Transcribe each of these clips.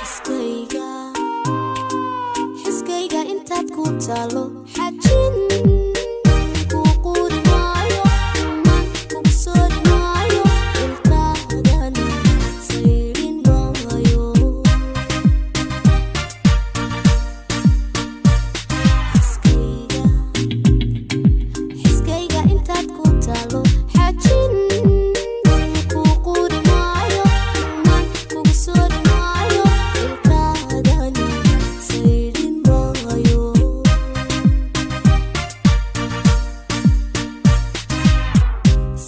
Xiskayga, xiskayga intaad ku taalo, xajin ku quuri maayo, man kugu soori maayo, ilkaagana sayrin maayo. Xiskayga, xiskayga intaad ku taalo, xajin ku quuri maayo, man kugu soori maayo, ilkaagana sayrin maayo.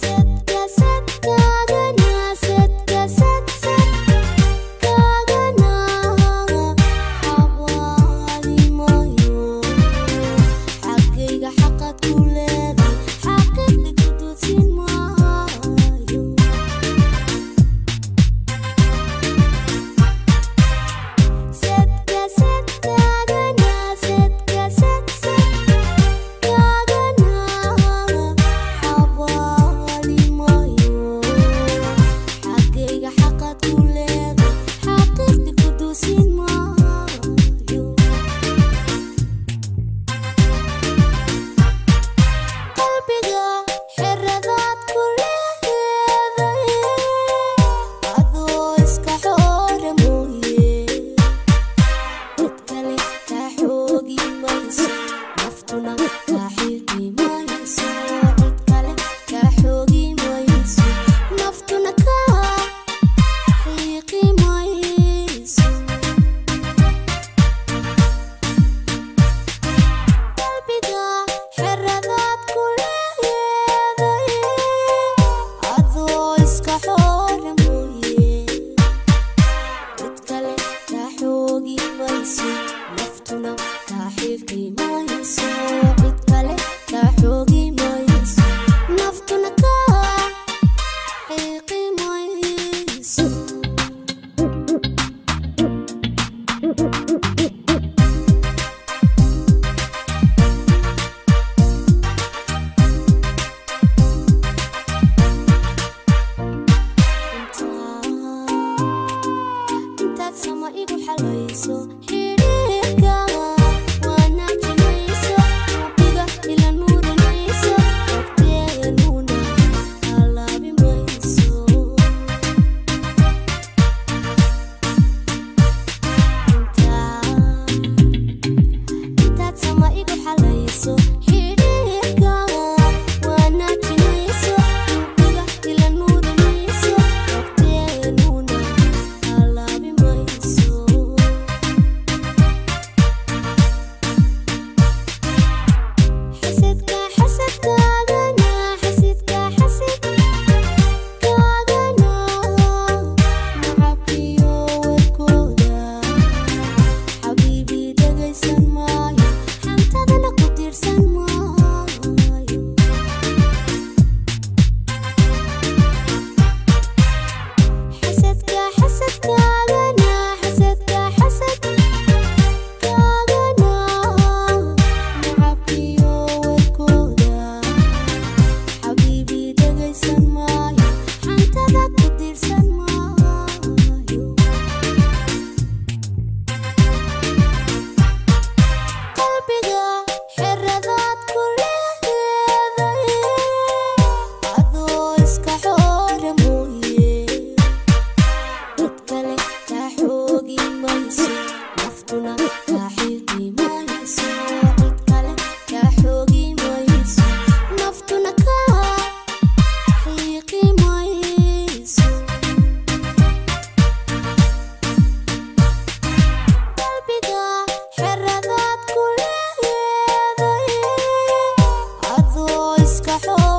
Sadka sadkaagana, sadka sad sad kaagana xabaali maayo. Xaqayga xaqaad ku leeday, xaqiiqdi ku duudsin maayo. Sadka sadkaagana, sadka sad sad kaagana xabaali maayo. Xaqayga xaqaad ku leeday, xaqiiqdi ku duusin maayo. Qalbiga xeradaad ku leeday, adoo iska xoora mooye, cid kale kaa xoogi mayso, naftuna kaa xiiqi mayso. Cid kale kaa xoogi mayso, naftuna kaa xiiqi mayso. Qalbiga xeradaad ku leeday, adoo iska xoora mooye, cid kale kaa xoogi mayso, naftuna kaa xiiqi mayso. Cid kale kaa xoogi mayso, naftuna kaa xiiqi mayso. Intaad sama igu xalayso, xidhiirka wanaajinayso, rabbiga ila nuurinayso, waqteenuna halaabi mayso. Intaad sama igu xalayso, xidhiirka wanaajinayso, rabbiga ila nuurinayso, waqteenuna halaabi mayso. Xasidka xasadkaagana, xasidka xasidkaagana, nacabkiyo warkooda, xabiibi dhagaysan maayo, xantadana ku tiirsan maayo. Xasadka xasadkaagana, xasadka xasadkaagana, nacabkiyo warkooda, xabiibi dhagaysan maayo, xantada ku tiirsan maayo. Qalbiga xeradaad ku leeday, adoo iska xoora mooye, cid kale kaa xoogi mayso, naftuna kaa xiiqi mayso. Cid kale kaa xoogi mayso, naftuna kaa xiiqi mayso. Qalbiga xeradaad ku leeday, adoo iska xoora